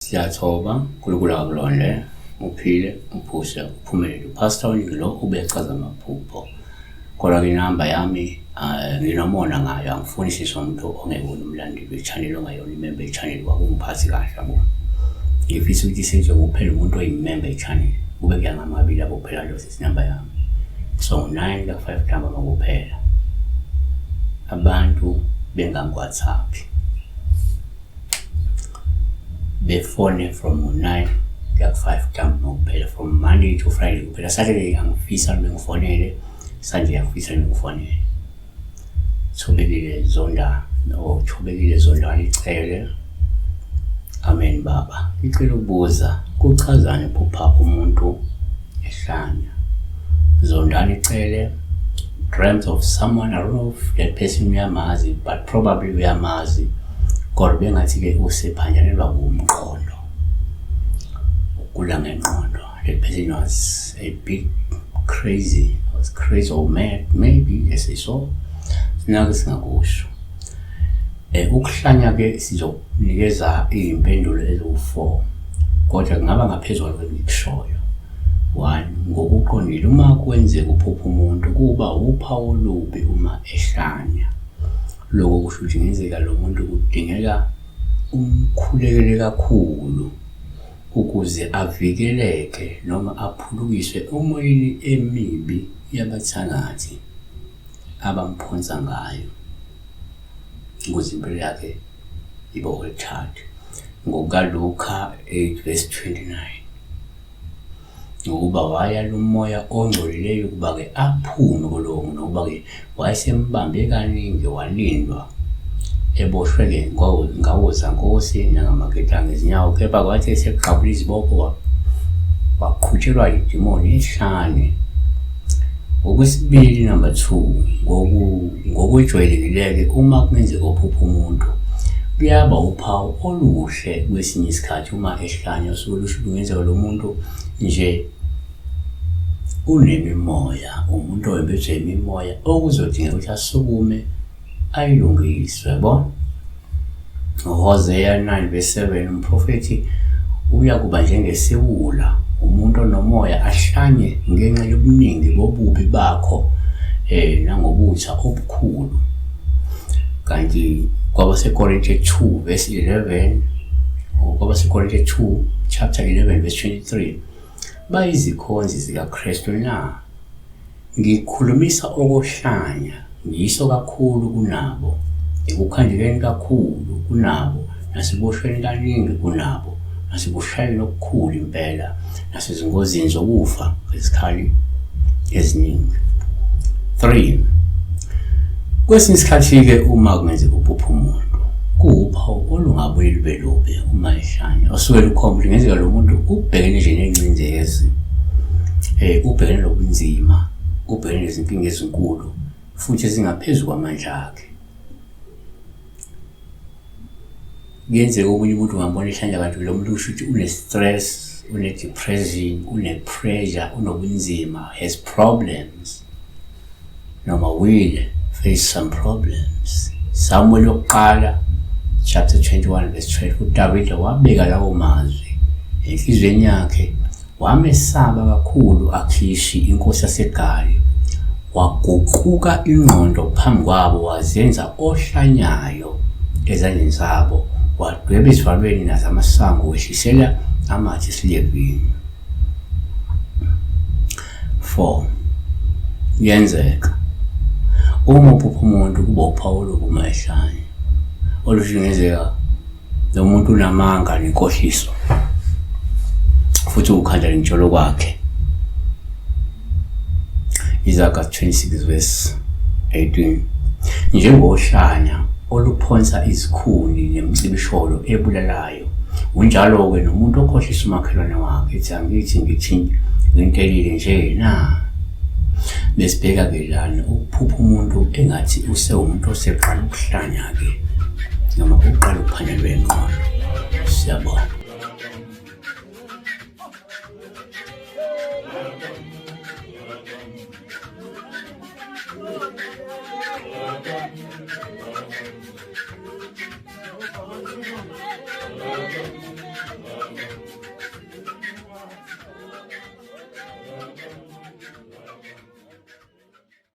Siyathoba, uNkulunkulu akakulonde, uphile, uphuse, uphumelele. UPastor uNingi lo ubechaza amaphupho. Kodwa-ke inamba yami nginomona ngayo, angifuni sisi umuntu ongewona umlandeli we-channel, ongayona imember ye-channel, kwakungiphathi kahle yabo. Ngifisa ukuthi senziwe kuphela umuntu oyimember ye-channel, kube kuya ngamabili abo kuphela lo sisi inamba yami. So ngo-9 ka-5 ntambama kuphela. Abantu bengangi-WhatsApp. Befone from ngo-9 kuya ku-5 ntambama kuphela, from Monday to Friday kuphela. Saturday angifisa bengifonele, Sunday angifisa bengifonele. Thobekile Zonda, no Thobekile Zondani Cele. Amen baba. Ngicela ukubuza kuchazani phupha umuntu ehlanya? Zondani Cele dreamt of someone, I don't know if that person uyamazi, but probably uyamazi. Kodwa bengathi-ke usephanjanelwa kumqondo, ukugula ngengqondo. That person was a bit crazy, was crazy or mad, maybe, let's say so. Sinake singakusho. Ukuhlanya-ke sizokunikeza iy'mpendulo eziwu-4, kodwa kungaba ngaphezu kwalokho engikushoyo. 1, ngokuqondile uma kwenzeka uphupha umuntu kuba wuphawu olubi uma ehlanya. Lokho kusho ukuthi ngenzeka lo muntu kudingeka umkhulekele kakhulu ukuze avikeleke noma aphulukiswe emoyeni emibi yabathakathi abamphonsa ngayo ukuze impilo yakhe ibe altered. NgokukaLuka 8 verse 29. Ngokuba wayala umoya ongcolileyo ukuba-ke aphume kulowo muntu, ngokuba-ke wayesembambe kaningi walindwa eboshwe-ke ngawozankosi nangamaketanga ezinyawo, kepha kwathi eseqabula izibopho waqhutshelwa yidimoni ehlane. Okwesibili, number 2, ngokwejwayelekile-ke uma kungenzeka uphupha umuntu, kuyaba uphawu oluhle kwesinye isikhathi uma ehlanya, usuke lusho kungenzeka lo muntu nje unemimoya, umuntu owembethwe imimoya okuzodingeka ukuthi asukume ayilungiswe, yabo. Hosea 9 verse 7, umprofethi uyakuba njengesiwula, umuntu onomoya ahlanye ngenxa yobuningi bobubi bakho nangobutha obukhulu. Kanti kwabaseKorinte 2 verse 11, kwabaseKorinte 2 chapter 11 verse 23, bayizikhonzi zikaKristu na? Ngikhulumisa okohlanya, ngiyiso kakhulu kunabo, ekukhandeleni kakhulu kunabo, nasekuboshweni kaningi kunabo, nasekushayweni okukhulu impela, nasezingozini zokufa ngezikhali eziningi. 3, kwesinye isikhathi-ke uma kungenzeka uphupha umuntu, kuwuphawu olungabuye lube lubi uma ehlanya, osuke lukhomba ukuthi kungenzeka lo muntu ubhekene nje nengcindezi, ubhekene nobunzima, ubhekene nezinkinga ezinkulu futhi ezingaphezu kwamandla akhe. Kuyenzeka omunye umuntu ungambona ehlanya kanti lo muntu kusho ukuthi une-stress, une-depression, une-pressure, unobunzima, has problems, noma will face some problems. Samuel yokuqala chapter 21 verse 12, uDavide wabeka lawo mazwi enhliziyweni yakhe, wamesaba kakhulu Akhishi inkosi yaseGali, waguquka ingqondo phambi kwabo, wazenza ohlanyayo ezandleni zabo, wadweba ezivalweni nazamasango, wehlisela amathe esilevini. 4, kuyenzeka uma uphupha umuntu kuba uphawu olubi ehlanye, olusho kungenzeka lo muntu unamanga nenkohliso futhi ukhanda ngitsholo kwakhe. Izaga 26 verse 18, njengohlanya oluphonsa izikhuni nemicibisholo ebulalayo, unjalo-ke nomuntu okhohlisa umakhelwane wakhe, ethi angithi ngithi ngintelile nje na. Besibheka-ke lana ukuphupha umuntu engathi usewumuntu oseqala ukuhlanya-ke, noma uqala ukuphanyelwa ingqondo. Siyabonga.